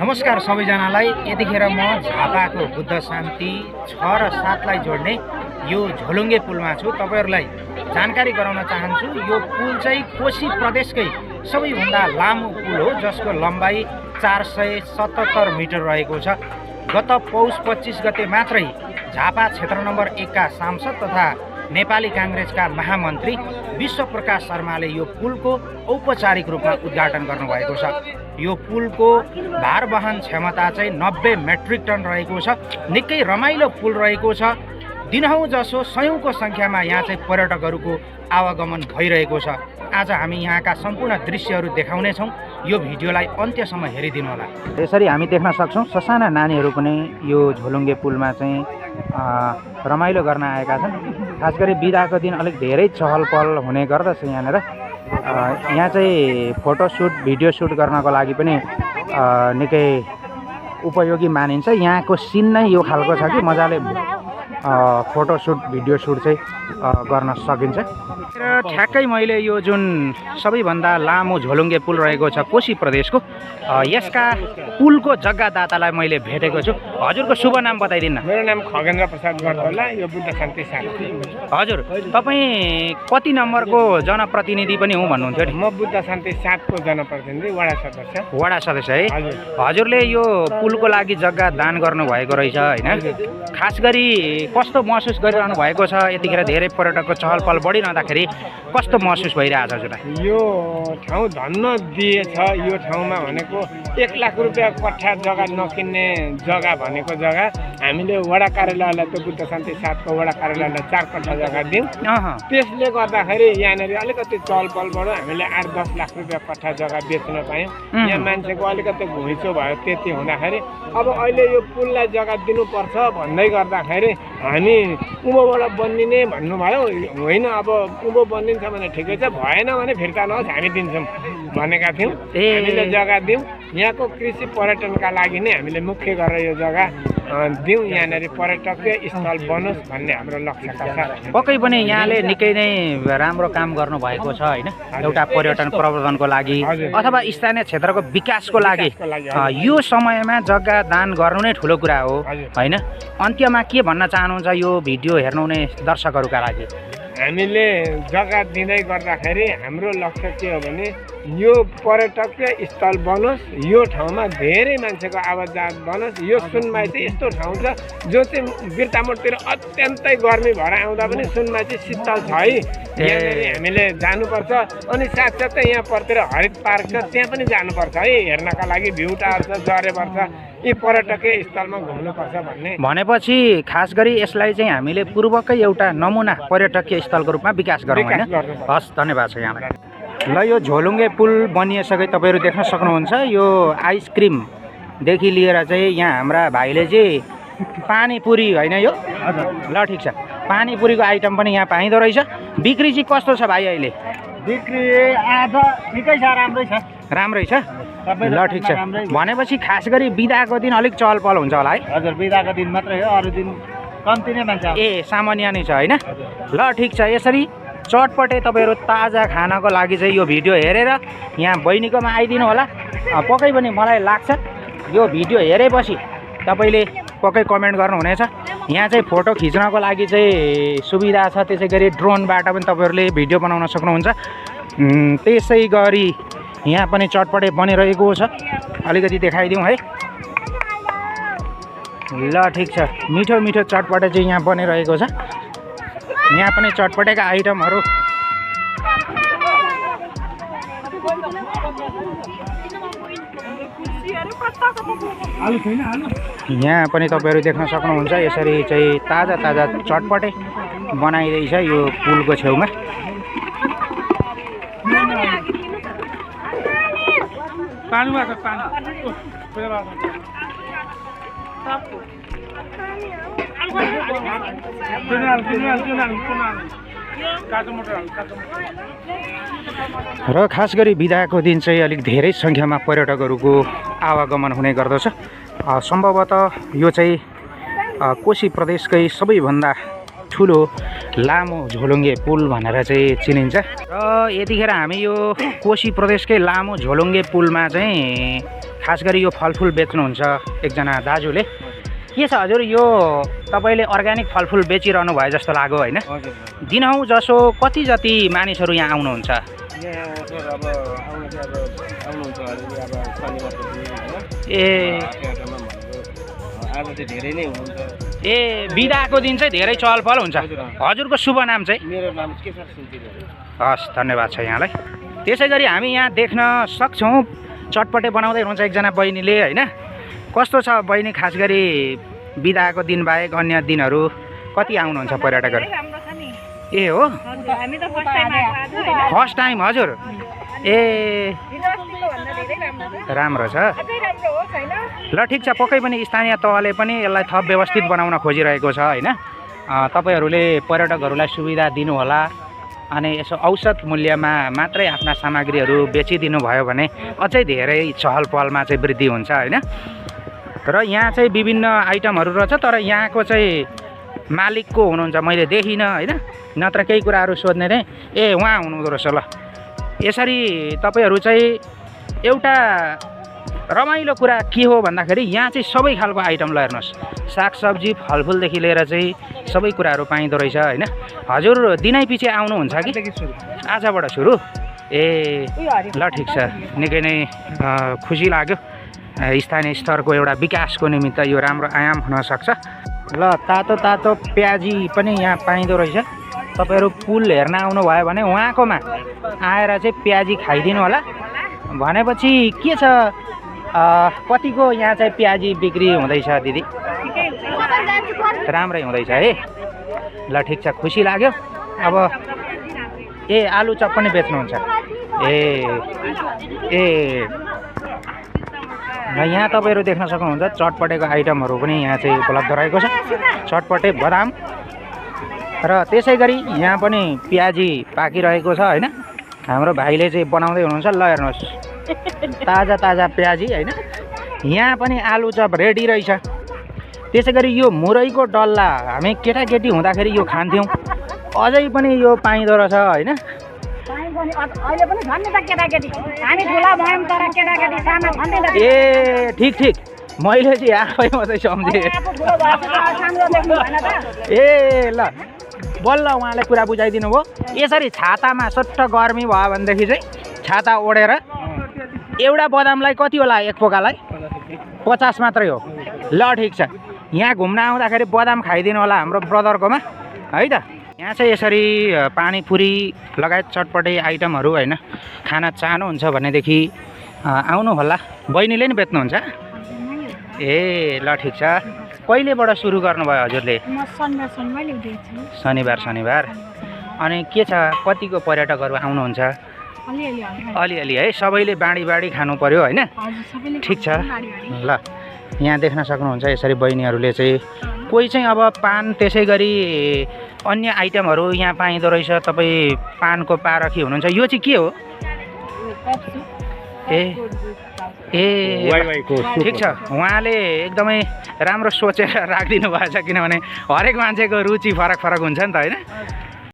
नमस्कार सबैजनालाई। यतिखेर म झापाको बुद्ध शान्ति 6 र 7 लाई जोड्ने यो झोलुङ्गे पुलमा छु। तपाईहरुलाई जानकारी गराउन चाहन्छु। यो पुल चाहिँ कोशी प्रदेशकै सबैभन्दा लामो पुल हो, जसको लम्बाइ 477 मिटर रहेको छ। गत पौष 25 गते मात्रै झापा क्षेत्र नम्बर 1 का सांसद तथा नेपाली कांग्रेसका महामन्त्री विश्वप्रकाश शर्माले यो पुलको औपचारिक रूपमा उद्घाटन गर्नुभएको छ। यो पुलको भार वहन क्षमता चाहिँ 90 मेट्रिक टन रहेको छ। निकै रमाइलो पुल रहेको छ। दिनहुँ जसो सयौंको संख्यामा यहाँ चाहिँ पर्यटकहरूको आवागमन भइरहेको छ। आज हामी यहाँका सम्पूर्ण दृश्यहरू देखाउने छौं। यो भिडियोलाई अन्त्यसम्म हेरिदिनु होला। यसरी हामी देख्न सक्छौं ससाना नानीहरू पनि यो झोलुङ्गे पुलमा चाहिँ रमाइलो गर्न आएका छन्। खास गरी बिदाको दिन अलिक धेरै चहल पहल हुने गर्दछ यहाँनेर। यहाँ चाहिँ फोटो सुट भिडियो सुट गर्नको लागि पनि निकै उपयोगी मानिन्छ। यहाँको सिन नै यो खालको छ कि मजाले फोटो सुट भिडियो सुट चाहिँ गर्न सकिन्छ। र ठ्याक्कै मैले यो जुन सबैभन्दा लामो झोलुङ्गे पुल रहेको छ कोशी प्रदेशको, यसका पुलको जग्गादातालाई मैले भेटेको छु। हजुरको शुभ नाम बताइदिनु न। मेरो नाम खगेन्द्र प्रसाद गर्दोला। यो बुद्ध शान्ति 7। हजुर, तपाईँ कति नम्बरको जनप्रतिनिधि पनि हुँ भन्नुहुन्थ्यो नि? म बुद्ध शान्ति 7 को जनप्रतिनिधि, वडा सदस्य। वडा सदस्य है। हजुर। हजुरले यो पुलको लागि जग्गा दान गर्नुभएको रहेछ हैन? खास गरी कस्तो महसुस गरिरहनु भएको छ? यतिखेर धेरै पर्यटकको चहल पहल बढिरहँदाखेरि कस्तो महसुस भइरहेछ हजुरलाई? यो ठाउँ धन्न दिएछ। यो ठाउँमा भनेको 1 लाख रुपैयाँ कट्ठा जग्गा नकिन्ने जग्गा भनेको जग्गा हामीले वडा कार्यालयलाई त बुद्ध शान्ति 7 को वडा कार्यालयलाई 4 कट्ठा जग्गा दियौँ। त्यसले गर्दाखेरि यहाँनिर अलिकति चहल पहलबाट हामीले 8-10 लाख रुपैयाँ कट्ठा जग्गा बेच्न पायौँ। यहाँ मान्छेको अलिकति घुइँचो भयो। त्यति हुँदाखेरि अब अहिले यो पुललाई जग्गा दिनुपर्छ भन्दै गर्दाखेरि हामी उँभोबाट बनिने भन्नुभयो। होइन, अब उँभो बनिन्छ भने ठिकै छ, भएन भने फिर्ता नहोस् हामी दिन्छौँ भनेका थियौँ। हामीले जग्गा दियौँ। यहाँको कृषि पर्यटनका लागि नै हामीले मुख्य गरेर यो जग्गा दिउँ। यहाँनिर पर्यटकीय स्थल बनोस् भन्ने हाम्रो लक्ष्यता छ। पक्कै पनि यहाँले निकै नै राम्रो काम गर्नुभएको छ हैन? एउटा पर्यटन प्रवर्धनको लागि अथवा स्थानीय क्षेत्रको विकासको लागि यो समयमा जग्गा दान गर्नु नै ठुलो कुरा हो हैन? अन्त्यमा के भन्न चाहनुहुन्छ यो भिडियो हेर्नुहुने दर्शकहरूका लागि? हामीले जग्गा दिँदै गर्दाखेरि हाम्रो लक्ष्य के हो भने यो पर्यटकीय स्थल बनोस्। यो ठाउँमा धेरै मान्छेको आवाजात बनोस्। यो सुनमाई चाहिँ यस्तो ठाउँ छ जो चाहिँ बिर्तामोडतिर अत्यन्तै गर्मी भएर आउँदा पनि सुनमाई चाहिँ शीतल छ है। यहाँनिर हामीले जानुपर्छ। अनि साथसाथै यहाँ परतिर हरित पार्क छ, त्यहाँ पनि जानुपर्छ है हेर्नका लागि। भ्यू टावर छ, जरेबर छ। यी पर्यटकीय स्थलमा घुम्नुपर्छ भन्ने भनेपछि खास गरी यसलाई चाहिँ हामीले पूर्वकै एउटा नमुना पर्यटकीय स्थलको रूपमा विकास गरौँ हैन? हस्, धन्यवाद छ यहाँलाई। ल, यो झोलुङ्गे पुल बनिएसके तपाईहरु देख्न सक्नुहुन्छ। यो आइसक्रिमदेखि लिएर चाहिँ यहाँ हाम्रा भाइले चाहिँ पानीपुरी होइन यो? ल, ठिक छ। पानीपुरीको आइटम पनि यहाँ पाइँदो रहेछ। बिक्री चाहिँ कस्तो छ भाइ अहिले? बिक्री आज ठिकै छ, राम्रै छ। राम्रै छ। ल, ठिक छ। भनेपछि खास गरी बिदाको दिन अलिक चहल पहल हुन्छ होला है? हजुर, बिदाको दिन मात्रै हो, अरू दिन कम्ती नै मान्छे। ए, सामान्य नै छ हैन? ल, ठिक छ। यसरी चटपटे तपाईहरु ताजा खानको लागि चाहिँ यो भिडियो हेरेर यहाँ बहिनीकोमा आइदिनु होला। पक्कै पनि मलाई लाग्छ यो भिडियो हेरेपछि तपाईले पक्कै कमेन्ट गर्नुहुनेछ। यहाँ चाहिँ फोटो खिच्नको लागि चाहिँ सुविधा छ। त्यसै गरी ड्रोनबाट पनि तपाईहरुले भिडियो बनाउन सक्नुहुन्छ। त्यसै गरी यहाँ पनि चटपटे बनिरहेको छ। अलिकति देखाइदिउँ है। ल, ठिक छ। मिठो मिठो चटपटे चाहिँ यहाँ बनिरहेको छ। यहाँ पनि चटपटेका आइटमहरू यहाँ पनि तपाईहरु देख्न सक्नुहुन्छ। यसरी चाहिँ ताजा ताजा चटपटे बनाइरहेछ यो पुलको छेउमा। र खास गरी बिदाको दिन चाहिँ अलिक धेरै संख्यामा पर्यटकहरूको आवागमन हुने गर्दछ। सम्भवतः यो चाहिँ कोशी प्रदेशकै सबैभन्दा ठुलो लामो झोलुङ्गे पुल भनेर चाहिँ चिनिन्छ। र यतिखेर हामी यो कोशी प्रदेशकै लामो झोलुङ्गे पुलमा चाहिँ खास गरी यो फलफुल बेच्नुहुन्छ एकजना दाजुले। के छ हजुर यो तपाईँले अर्ग्यानिक फलफुल बेचिरहनु भयो जस्तो लाग्यो होइन? दिनहुँ जसो कति जति मानिसहरू यहाँ आउनुहुन्छ? ए बिदाको दिन चाहिँ धेरै चहलपहल हुन्छ। हजुरको शुभ नाम चाहिँ? मेरो नाम केशर सुन्तिर। हस् धन्यवाद छ यहाँलाई। त्यसै गरी हामी यहाँ देख्न सक्छौँ चटपटे बनाउँदै हुनुहुन्छ एकजना बहिनीले होइन? कस्तो छ बहिनी खास गरी बिदाको दिन बाहेक अन्य दिनहरू कति आउनुहुन्छ पर्यटकहरू? ए हो फर्स्ट टाइम हजुर? ए राम्रो छ ल ठिक छ। पक्कै पनि स्थानीय तहले पनि यसलाई थप व्यवस्थित बनाउन खोजिरहेको छ होइन? तपाईँहरूले पर्यटकहरूलाई सुविधा दिनुहोला अनि यसो औसत मूल्यमा मात्रै आफ्ना सामग्रीहरू बेचिदिनु भयो भने अझै धेरै चहल पहलमा चाहिँ वृद्धि हुन्छ होइन? र यहाँ चाहिँ विभिन्न आइटमहरू रहेछ तर यहाँको चाहिँ मालिकको हुनुहुन्छ मैले देखिनँ होइन? नत्र केही कुराहरू सोध्ने थिएँ। ए उहाँ हुनुहुँदो रहेछ ल। यसरी तपाईँहरू चाहिँ एउटा रमाइलो कुरा के हो भन्दाखेरि यहाँ चाहिँ सबै खालको आइटम ल हेर्नुहोस्, सागसब्जी फलफुलदेखि लिएर चाहिँ सबै कुराहरू पाइँदो रहेछ होइन? हजुर दिनै पछि आउनुहुन्छ कि आजबाट सुरु? ए ल ठिक छ। निकै नै खुसी लाग्यो। स्थानीय स्तरको एउटा विकासको निमित्त यो राम्रो आयाम हुनसक्छ। ल तातो तातो प्याजी पनि यहाँ पाइँदो रहेछ। तपाईँहरू पुल हेर्न आउनुभयो भने उहाँकोमा आएर चाहिँ प्याजी खाइदिनु होला। भनेपछि के छ कतिको यहाँ चाहिँ प्याजी बिक्री हुँदैछ दिदी? राम्रै हुँदैछ है? ल ठिक छ खुसी लाग्यो। अब ए आलु चप पनि बेच्नुहुन्छ? ए यहाँ तपाईँहरू देख्न सक्नुहुन्छ चटपटेको आइटमहरू पनि यहाँ चाहिँ उपलब्ध रहेको छ। चटपटे बदाम र त्यसै गरी यहाँ पनि प्याजी पाकिरहेको छ होइन? हाम्रो भाइले चाहिँ बनाउँदै हुनुहुन्छ। ल हेर्नुहोस् ताजा ताजा प्याजी होइन? यहाँ पनि आलु चप रेडी रहेछ। त्यसै गरी यो मुरैको डल्ला हामी केटाकेटी हुँदाखेरि यो खान्थ्यौँ, अझै पनि यो पाइँदो रहेछ होइन? ए ठिक ठिक मैले चाहिँ आफै मात्रै सम्झेँ। ए ल बल्ल उहाँले कुरा बुझाइदिनु भयो। यसरी छातामा सट्ट गर्मी भयो भनेदेखि चाहिँ छाता ओढेर एउटा बदामलाई कति होला एक पोकालाई? 50 मात्रै हो। ल ठिक छ। यहाँ घुम्न आउँदाखेरि बदाम खाइदिनु होला हाम्रो ब्रदरकोमा है त। यहाँ चाहिँ यसरी पानीपुरी लगायत चटपटे आइटमहरू होइन खाना चाहनुहुन्छ भनेदेखि आउनु होला। बहिनीले नि बेच्नुहुन्छ? ए ल ठिक छ। कहिलेबाट सुरु गर्नुभयो हजुरले? शनिबार। अनि के छ कतिको पर्यटकहरू आउनुहुन्छ? अलिअलि है? सबैले बाँडी खानु पर्यो होइन? ठिक छ। ल यहाँ देख्न सक्नुहुन्छ यसरी बहिनीहरूले चाहिँ कोही चाहिँ अब पान त्यसै गरी अन्य आइटमहरू यहाँ पाइँदो रहेछ। तपाईँ पानको पारखी हुनुहुन्छ। यो चाहिँ के हो? ठिक छ। उहाँले एकदमै राम्रो सोचेर राखिदिनु भएको छ किनभने हरेक मान्छेको रुचि फरक हुन्छ नि त होइन?